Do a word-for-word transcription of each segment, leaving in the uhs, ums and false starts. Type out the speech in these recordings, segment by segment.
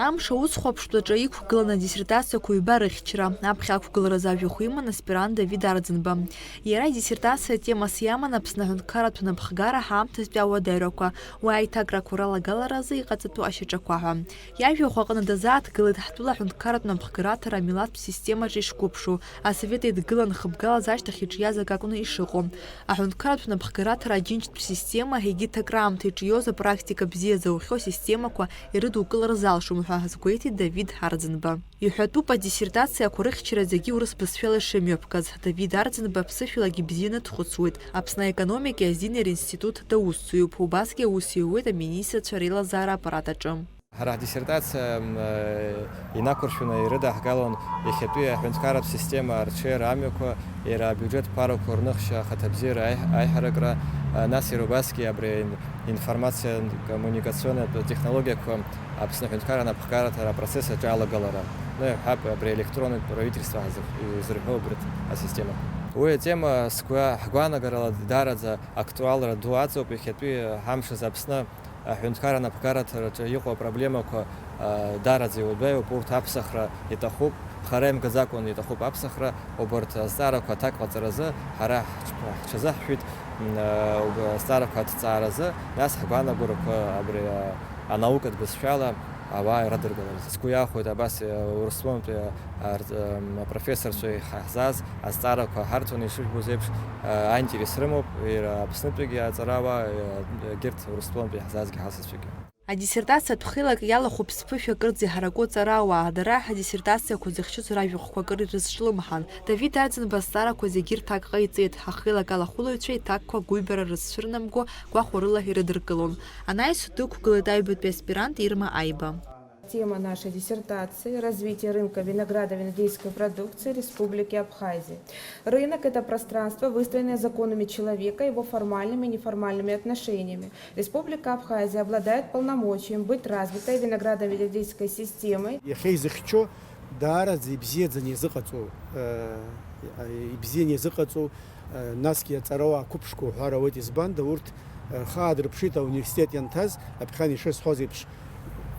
Амш аусхәаԥштәы аҿы иқәгылан адиссертациақәа ҩба рыхьчара. Аԥхьа ақәгыларазы ажәахә иман аспирант Давид Арӡынба. Иара идиссертациа темас иаман Аԥсны аҳәынҭқарратә напхгара ҳаамҭазтәи ауадаҩрақәа, уи аиҭакрақәа ралагаларазы иҟаҵатәу ашьаҿақәа ҳәа. Иажәахә аҟны дазааҭгылеит ҳтәыла аҳәынҭқарратә напхгараҭара амилаҭтә системаҿы ишқәыԥшу, Асовет Еидгыла анхыбгалаз ашьҭахь иҿиаз акы акәны ишыҟоу. Аҳәынҭқарратә напхгараҭара аџьынџьтә система егьи ҭакраамҭа иҿиоз апрактика бзиа заухьоу асистемақәа ирыдукылар залшом ҳәа азгәеиҭеит Давид Арӡынба. Иҳәатәуп, адиссертациақәа рыхьчара зегьы урыс бызшәала ишымҩаԥгаз. Давид Арӡынба аԥсышәалагьы бзианы дхәыцуеит. Аԥсны аекономикеи азинеи ринститут даусзуҩуп, убасгьы аус иуеит аминистрцәа реилазаара аппарат аҿы. Ҳара ҳдиссертациа, м, э, инақәыршәаны ирыдаҳгалон иахьатәи аҳәынҭқарратә система арҽеира амҩақәа, иара абиуџьет ԥарақәа рныхшьа, ахаҭабзиара аиҳ-, аиҳаракра, а, нас иара убасгьы абри ин-, информациа коммуникационнатә технологиақәа Аԥсны аҳәынҭқарра анапхгараҭара апроцесс аҿы алагалара. Ну, иҳәап, абри електронный правительство ҳазыхь-, изырҳәо убырҭ асистемақәа. Уи атема сгәа-, ҳгәаанагарала даараӡа актуалра ду аҵоуп иахьатәи ҳамш азы Аԥсны аҳәынҭқарра анапхгараҭараҿы иҟоу апроблемақәа, а, даараӡа иуадаҩуп, урҭ аԥсахра иҭахуп, хара имгаӡакәан иҭахуп аԥсахра, убарҭ азҵаарақәа аҭак ҟаҵаразы ҳара ҳҽ-, ҳҽазаҳшәеит, м, а, уб-, азҵаарақәа аҭҵааразы, нас ҳгәаанагарақәа абри, а, анаукатә бызшәала ауаа ирадыргаларц. Сгәы иахәоит абас, а, Урыстәылантәи, а, ар-, м, апрофессорцәа иҳаҳзааз азҵаарақәа ҳарҭон, ишыжәбоз еиԥш, а, аинтерес рымоуп, иара Аԥснытәигьы аҵарауаа, а, егьырҭ Урыстәылантәи иаҳзаазгьы ҳасасцәагьы. Адиссертациатә хеилак иалахәуп зԥышәа кырӡа иҳараку аҵарауаа, дара ҳадиссертациақәа зыхьчоз ражәахәқәа акыр ирызҿлымҳан. Давид Арӡынба азҵаарақәа зегьы рҭак ҟаиҵеит, ҳахеилак алахәылаҩцәа иҭакқәа гәыҩбара рызцәырнамго гәахәарыла ирыдыркылон. Анаҩс дықәгылеит аҩбатәи аспирант Ирма Аиба. Тема нашей диссертации: развитие рынка виноградно-винодельской продукции Республики Абхазия. Рынок — это пространство, выстроенное законами человека, его формальными и неформальными отношениями. Республика Абхазия обладает полномочием быть развитой виноградно-винодельской системой. Иахьа изыхьчо даараӡа ибзиаӡаны иазыҟаҵоу, э, ибзианы иазыҟаҵоу, э, насгьы аҵарауаа қәыԥшқәа уҳәар ауеит, избанда урҭ, э, рхы аадырԥшит ауниверситет ианҭаз, аԥхьан ишысҳәоз еиԥш,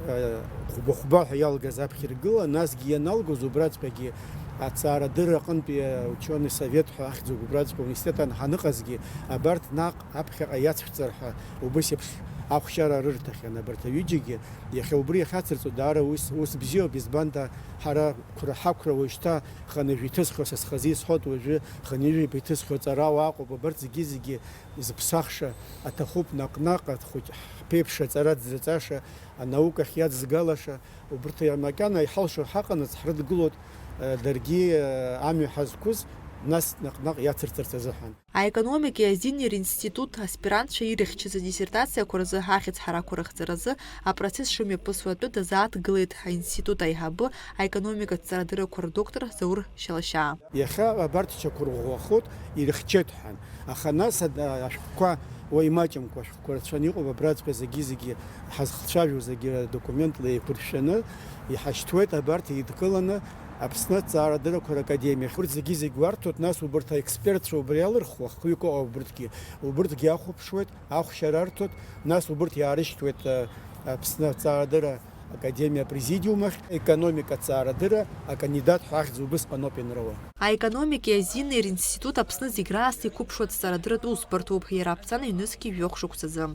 э, хәба-хәба ҳәа иалгаз аԥхьа иргыла, насгьы ианалгоз убраҵәҟьагьы аҵаарадырра аҟынтәи аученый совет ҳәа ахьӡуп, убраҵәҟьа ауниверситет ан ҳаныҟазгьы, абарҭ наҟ аԥхьаҟа иацәцар ҳәа убыс еиԥш ахәшьара рырҭахьан абарҭ аҩыџьагьы. Иахьа убри иахьацырҵо даара ус, ус бзиоуп, избанда ҳара қәра ҳақәра уажәшьҭа хынҩажәа иҭысхьоу, са схазы исҳәоит уажәы, хынҩажәа иҭысхьоу ҵарауаа ыҟоуп, абарҭ зегьы-зегьы зыԥсахша аҭахуп, наҟ-наҟ ахәыҷ ҳԥеиԥш аҵара дзырҵаша, анаукахь иаӡгалаша, убырҭ макьана иҳалшо ҳаҟанаҵ, ҳрыдгылоит, э, даргьы, э, амҩа ҳазқәыз, нас наҟ-наҟ иацырҵарц азыҳәан. Аекономикеи азинеи ринститут аспирантцәа ирыхьчаз адиссертациақәа рзы ҳахьӡ ҳарақәа рыхҵаразы апроцесс шымҩаԥысуа атәы дазааҭгылеит аинститут аиҳабы, аекономикатә ҵарадыррақәа рдоктор Заур Шьалашьаа. Иахьа абарҭ шьақәырӷәӷәахоит, ирыхьчеит ҳәа. Аха нас ад-, ашәҟәқәа уа имаҷымкәа, ашәҟәқәа рацәаны иҟоуп, абраҵәҟьа зегьы-зегьы ҳазхцәажәо зегьы документла еиқәыршәаны иҳашьҭуеит, абарҭ еидкыланы Аԥсны аҭҵаарадыррақәа ракадемиахь. Урҭ зегьы-зегь уарҭоит, нас убарҭ аекспертцәа убри алырхуа, хҩык ыҟоуп убырҭгьы, убырҭгьы ахәаԥшуеит, ахәшьара арҭоит, нас убырҭ иаарышьҭуеит, а, Аԥсны аҭҵаарадырра академиа апрезидиум ахь, економика аҭҵаарадырра акандидат ҳәа ахьӡ убысҟаноуп ианроуа. Аекономикеи азинеи ринститут Аԥсны зегь раасҭа иқәыԥшу аҭҵаарадырратә усбарҭоуп, иара аԥҵан ҩнызқьи жәохә шықәсазы.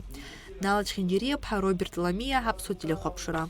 Нала Чхиндириаԥҳа, Роберт Ламиа, Аԥсуа телехәаԥшра.